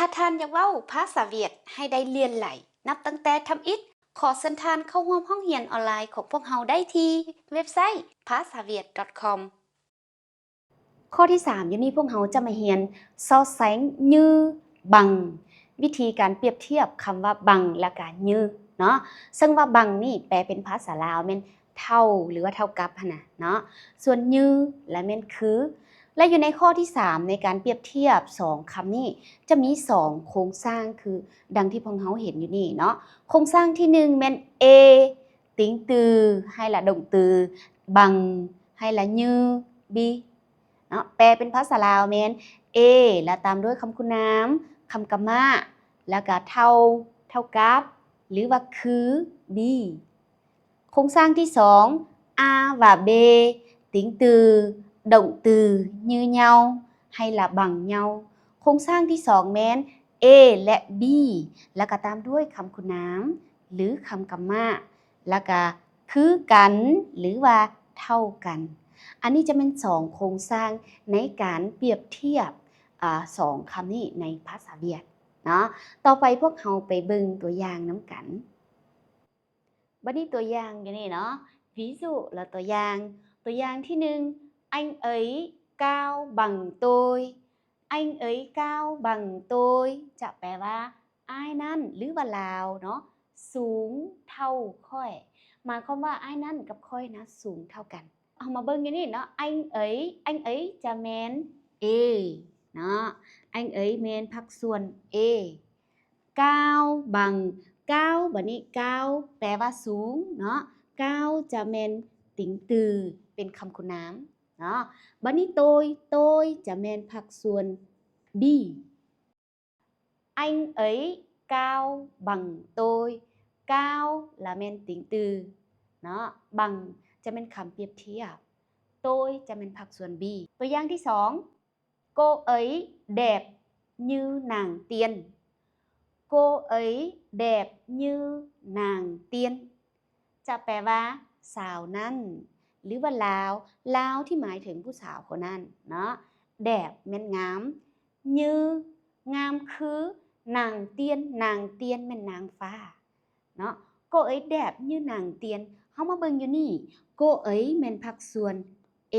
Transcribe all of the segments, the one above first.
ຖ້າທ່ານຢາກເວົ້າພາສາຫວຽດໃຫ້ໄດ້ຫຼຽນຫຼາຍ ນັບຕັ້ງແຕ່ທຳອິດ, ຂໍເຊີນທ່ານເຂົ້າຮ່ວມຫ້ອງຮຽນອອນລາຍຂອງພວກເຮົາໄດ້ທີ່ເວັບໄຊ ພາສາຫວຽດ .com. ຂໍ້ທີສາມຢູ່ນີ້ພວກເຮົາຈະມາຮຽນ ຊໍແຊງ ຍື ບັງ, ວິທີການປຽບທຽບຄຳວ່າບັງ ແລະກະຍືເນາະ. ເຊິ່ງວ່າບັງນີ້ແປເປັນພາສາລາວແມ່ນເທົ່າ ຫຼືວ່າເທົ່າກັບຫັ້ນນະເນາະ, ສ່ວນຍືລະແມ່ນຄື. ແລະຢູ່ໃນຂໍ້ທີສາມ ໃນການປຽບທຽບສອງຄຳນີ້ ຈະມີສອງໂຄງສ້າງຄືດັ່ງທີ່ພວກເຮົາເຫັນຢູ່ນີ້ເນາະ. ໂຄງສ້າງທີໜຶ່ງແມ່ນ A ຕິງ từ ໃຫ້ລະ động từ ບັງ ໃຫ້ລະ ຍື ບີ ເນາະ, ແປເປັນພາສາລາວແມ່ນ A ລະຕາມດ້ວຍຄຳຄຸນນາມ, ຄຳກຳມະ ລະກະເທົ່າ, ເທົ່າກັບ ຫຼືວ່າຄື ບີ. ໂຄງສ້າງທີສອງ A ວ່າ B ຕິງ từ động từ ຍືເຍົາ ໃຫ້ລະບັງເຍົາ. ໂຄງສ້າງທີສອງແມ່ນ A ແລະ B ລະກະຕາມດ້ວຍຄຳຄຸນນາມ ຫຼືຄຳກຳມະ ລະກະຄືກັນ ຫຼືວ່າເທົ່າກັນ. ອັນນີ້ຈະແມ່ນສອງໂຄງສ້າງໃນການປຽບທຽບ ອາ ສອງຄຳນີ້ໃນພາສາຫວຽດເນາະ. ຕໍ່ໄປພວກເຮົາໄປເບິ່ງຕົວຢ່າງນຳກັນ. ບັດນີ້ຕົວຢ່າງຢູ່ນີ້ເນາະ, ví dụ ລະຕົວຢ່າງ, ຕົວຢ່າງທີໜຶ່ງ Anh ấy cao bằng tôi. Anh ấy cao bằng tôi ຈະແປວ່າ ອ້າຍນັ້ນ ຫຼືວ່າລາວເນາະ ສູງເທົ່າຂ້ອຍ. ໝາຍຄວາມວ່າອ້າຍນັ້ນກັບຂ້ອຍນະສູງເທົ່າກັນ. ເຮົາມາເບິ່ງຢູ່ນີ້ເນາະ, anh ấy, anh ấy ຈະແມ່ນ A ເນາະ, anh ấy ແມ່ນພາກສ່ວນ A. Cao bằng, cao ບັດນີ້ cao ແປວ່າສູງເນາະ, cao ຈະແມ່ນ tính từ ເປັນຄຳຄຸນນາມເນາະ. ບັດນີ້ tôi, tôi ຈະແມ່ນພາກສ່ວນ B. Anh ấy cao bằng tôi, cao ລະແມ່ນ tính từ ເນາະ, bằng ຈະແມ່ນຄຳປຽບທຽບ, tôi ຈະແມ່ນພາກສ່ວນ B. ຕົວຢ່າງທີສອງ Cô ấy đẹp như nàng tiên. Cô ấy đẹp như nàng tiên. ຈະແປວ່າ ສາວນັ້ນ ຫຼືວ່າລາວ, ລາວທີ່ໝາຍເຖິງຜູ້ສາວຄົນນັ້ນເນາະ. Đẹp ແມ່ນງາມ, như ງາມຄື, nàng tiên, nàng tiên ແມ່ນນາງຟ້າເນາະ. Cô ấy đẹp như nàng tiên. ເຮົາມາເບິ່ງຢູ່ນີ້, cô ấy ແມ່ນພາກສ່ວນ A,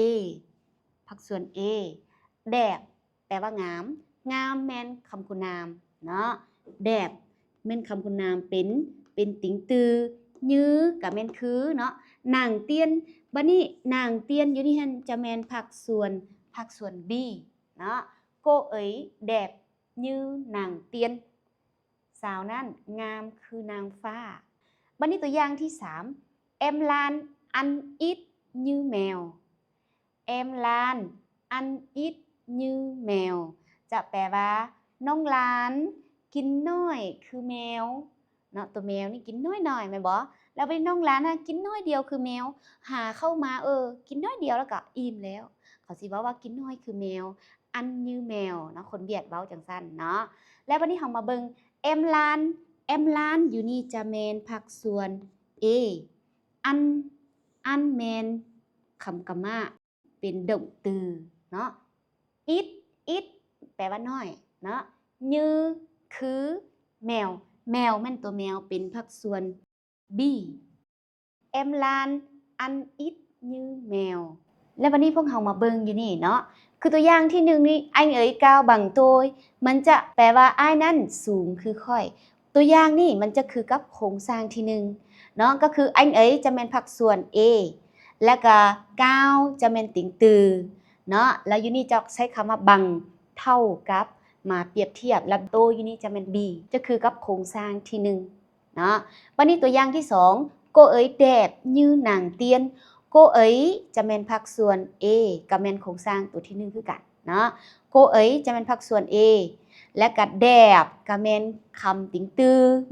ພາກສ່ວນ A. Đẹp ແປວ່າງາມ, ງາມແມ່ນຄຳຄຸນນາມເນາະ, đẹp ແມ່ນຄຳຄຸນນາມ ເປັນ, ເປັນ tính từ, như ກະແມ່ນຄືເນາະ, nàng tiên. ບັດນີ້ nàng tiên ຢູ່ນີ້ຫັ້ນຈະແມ່ນພາກສ່ວນ, ພາກສ່ວນ B ເນາະ. Cô ấy đẹp như nàng tiên. ສາວນັ້ນງາມຄືນາງຟ້າ. ບັດນີ້ຕົວຢ່າງທີສາມ Em Lan ăn ít như mèo. Em Lan ăn ít như mèo ຈະແປວ່າ ນ້ອງລານກິນໜ້ອຍຄືແມວເນາະ, ໂຕແມວນີ້ກິນໜ້ອຍໆ ແມ່ນບໍ່? ແລ້ວບັດນີ້ນ້ອງລານນະກິນໜ້ອຍດຽວຄືແມວ, ຫາເຂົ້າມາ ເອີ ກິນໜ້ອຍດຽວແລ້ວກໍອີ່ມແລ້ວ. ເຂົາຊິເວົ້າວ່າກິນໜ້ອຍຄືແມວ, ăn như mèo ເນາະ, ຄົນຫວຽດເວົ້າຈັ່ງຊັ້ນເນາະ. ແລ້ວບັດນີ້ເຮົາມາເບິ່ງ Em Lan, Em Lan ຢູ່ນີ້ຈະແມ່ນພາກສ່ວນ A. Ăn, ăn ແມ່ນຄຳກຳມະ ເປັນ động từ ເນາະ, ít, ít ແປວ່າໜ້ອຍເນາະ, như ຄືແມວ, ແມວແມ່ນຕົວແມວ ເປັນພາກສ່ວນ B. Em Lan ăn ít như mèo. ແລ້ວບັດນີ້ພວກເຮົາມາເບິ່ງຢູ່ນີ້ເນາະ, ຄືຕົວຢ່າງທີໜຶ່ງນີ້ Anh ấy cao bằng tôi ມັນຈະແປວ່າ ອ້າຍນັ້ນສູງຄືຂ້ອຍ. ຕົວຢ່າງນີ້ມັນຈະຄືກັບໂຄງສ້າງທີໜຶ່ງເນາະ, ກໍຄື anh ấy ຈະແມ່ນພາກສ່ວນ A ແລ້ວກະ cao ຈະແມ່ນ tính từ ເນາະ, ແລ້ວຢູ່ນີ້ຈະໃຊ້ຄຳວ່າ bằng ເທົ່າກັບ ມາປຽບທຽບ, ແລ້ວໂຕຢູ່ນີ້ຈະແມ່ນ B ຈະຄືກັບໂຄງສ້າງທີໜຶ່ງເນາະ. ບັດນີ້ຕົວຢ່າງທີສອງ Cô ấy đẹp như nàng tiên. Cô ấy ຈະແມ່ນພາກສ່ວນ A ກໍແມ່ນໂຄງສ້າງຕົວທີໜຶ່ງຄືກັນເນາະ, cô ấy ຈະແມ່ນພາກສ່ວນ A ແລ້ວກະ đẹp ກໍແມ່ນຄຳ tính từ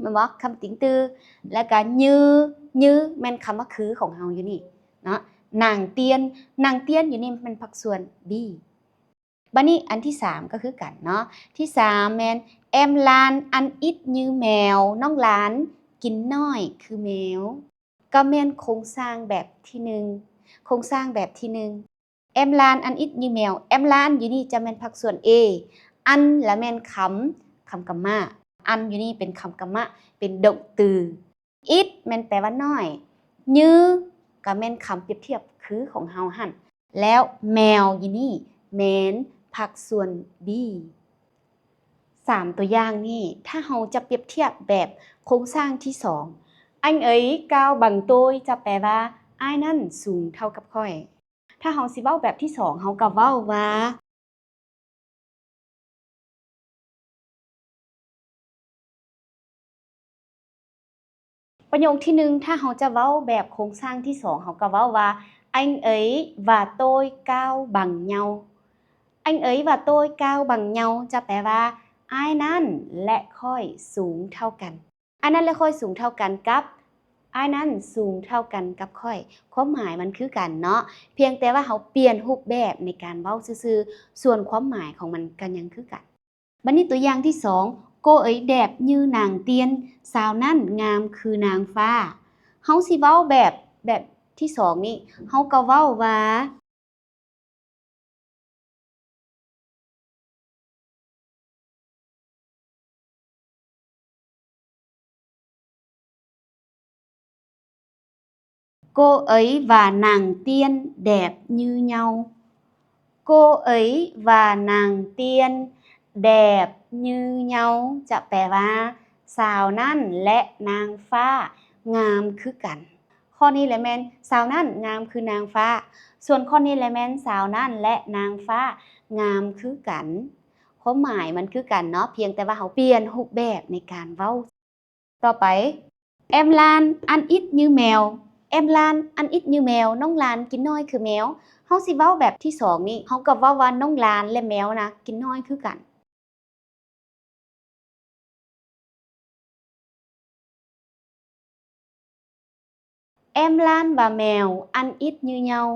ແມ່ນບໍ່? ຄຳ tính từ ແລ້ວກະ như, như ແມ່ນຄຳວ່າຄືຂອງເຮົາຢູ່ນີ້ເນາະ, nàng tiên, nàng tiên ຢູ່ນີ້ແມ່ນພາກສ່ວນ B. ບັດນີ້ອັນທີສາມກໍຄືກັນເນາະ, ທີສາມແມ່ນ Em Lan ăn ít như mèo, ນ້ອງລານກິນໜ້ອຍຄືແມວ. ກໍແມ່ນໂຄງສ້າງແບບທີໜຶ່ງ, ໂຄງສ້າງແບບທີໜຶ່ງ Em Lan ăn ít như mèo. Em Lan ຢູ່ນີ້ຈະແມ່ນພາກສ່ວນ A, ăn ລະແມ່ນຄຳ, ຄ ຳກຳມະ, ອັນຢູ່ນີ້ເປັນຄຳກຳມະ ເປັນດັງຕື່. ອິດແມ່ນແປວ່ານ້ອຍ, ຍືກະແມ່ນຄຳປຽບທຽບຄືຂອງເຮົາຫັ້ນ, ແລ້ວແມວຢູ່ນີ້ແມ່ນພາກສ່ວນບີ. ສາມຕົວຢ່າງນີ້ ຖ້າເຮົາຈະປຽບທຽບແບບໂຄງສ້າງທີສອງ, ອາຍເອີຍກ້າວບັງໂຕຍ ຈະແປວ່າ ອ້າຍນັ້ນສູງເທົ່າກັບຂ້ອຍ. ຖ້າເຮົາຊິເວົ້າແບບທີສອງ ເຮົາກໍເວົ້າວ່າ ປະໂຫຍກທີໜຶ່ງ ຖ້າເຮົາຈະເວົ້າແບບໂຄງສ້າງທີສອງ ເຮົາກໍເວົ້າວ່າ ອາຍເອີຍວ່າໂຕຍກ້າວບັງເຍົາ. ອາຍເອີຍວ່າໂຕຍກ້າວບັງເຍົາ ຈະແປວ່າ ອ້າຍນັ້ນ ແລະ ຂ້ອຍສູງເທົ່າກັນ. ອ້າຍນັ້ນ ແລະ ຂ້ອຍສູງເທົ່າກັນກັບ ອ້າຍນັ້ນສູງເທົ່າກັນກັບຂ້ອຍ. ຄວາມໝາຍມັນຄືກັນເນາະ, ພຽງແຕ່ວ່າເຮົາປ່ຽນຮູບແບບໃນການເວົ້າຊື່ໆ, ສ່ວນຄວາມໝາຍຂອງມັນກໍຍັງຄືກັນ. ບັດນີ້ຕົວຢ່າງທີສອງ, ໂກເອີຍແດບຍືນາງຕຽນ, ສາວນັ້ນງາມຄືນາງຟ້າ. ເຮົາຊິເວົ້າແບບ ແບບທີສອງນີ້ ເຮົາກໍເວົ້າວ່າ ໂກເອີຍວ່ານາງຕຽນແດບຍືເຍົາ. ໂກເອີຍວ່ານາງຕຽນແດບຍືເຍົາ ຈະແປວ່າ ສາວນັ້ນ ແລະ ນາງຟ້າງາມຄືກັນ. ຂໍ້ນີ້ແຫຼະແມ່ນ ສາວນັ້ນງາມຄືນາງຟ້າ, ສ່ວນຂໍ້ນີ້ແຫຼະແມ່ນ ສາວນັ້ນ ແລະ ນາງຟ້າງາມຄືກັນ. ຄວາມໝາຍມັນຄືກັນເນາະ, ພຽງແຕ່ວ່າເຮົາປ່ຽນຮູບແບບໃນການເວົ້າ. ຕໍ່ໄປ, ແອມລານອັນອິດຍືແມວ. ແອມລານອັນອິດຍືແມວ, ນ້ອງລານກິນນ້ອຍຄືແມວ. ເຮົາຊິເວົ້າແບບທີສອງນີ້ ເຮົາກໍເວົ້າວ່ານ້ອງລານ ແລະ ແມວນະ ກິນນ້ອຍຄືກັນ. ແອມລານວ່າແມວອັນອິດຍືເຍົາ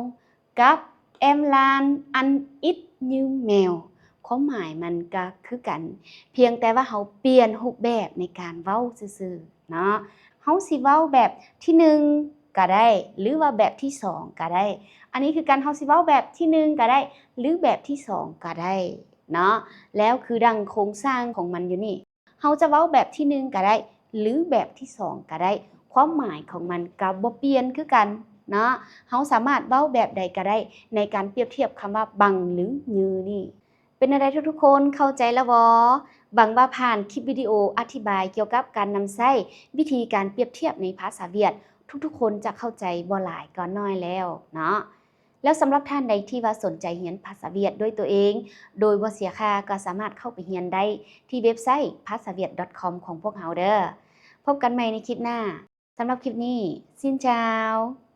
ກັບແອມລານອັນອິດຍືແມວ, ຄວາມໝາຍມັນກະຄືກັນ, ພຽງແຕ່ວ່າເຮົາປ່ຽນຮູບແບບໃນການເວົ້າຊື່ໆເນາະ. ເຮົາຊິເວົ້າແບບທີໜຶ່ງກະໄດ້ ຫຼືວ່າແບບທີສອງກະໄດ້. ອັນນີ້ຄືກັນ, ເຮົາຊິເວົ້າແບບທີໜຶ່ງກະໄດ້ ຫຼືແບບທີສອງກະໄດ້ເນາະ. ແລ້ວຄືດັ່ງໂຄງສ້າງຂອງມັນຢູ່ນີ້. ເຮົາຈະເວົ້າແບບທີໜຶ່ງກະໄດ້ ຫຼືແບບທີສອງກະໄດ້, ຄວາມໝາຍຂອງມັນກະບໍ່ປ່ຽນຄືກັນເນາະ. ເຮົາສາມາດເວົ້າແບບໃດກະໄດ້ໃນການປຽບທຽບຄຳວ່າບັງ ຫຼື ຍືນີ້. ເປັນແນວໃດທຸກໆຄົນ ເຂົ້າໃຈແລ້ວບໍ່? ຫວັງວ່າຜ່ານຄລິບວິດີໂອອະທິບາຍກ່ຽວກັບການນຳໃຊ້ວິທີການປຽບທຽບໃນພາສາຫວຽດ ທຸກໆຄົນຈະເຂົ້າໃຈບໍ່ຫຼາຍກໍໜ້ອຍແລ້ວເນາະ. ແລ້ວສຳລັບທ່ານໃດທີ່ວ່າສົນໃຈຮຽນພາສາຫວຽດດ້ວຍຕົວເອງ ໂດຍບໍ່ເສຍຄ່າ ກໍສາມາດເຂົ້າໄປຮຽນໄດ້ທີ່ເວັບໄຊ ພາສາຫວຽດ ດອດຄອມ ຂອງພວກເຮົາເດີ້. ພົບກັນໃໝ່ໃນຄລິບໜ້າ. ສຳລັບຄລິບນີ້, ຊິນເຈົ້າ.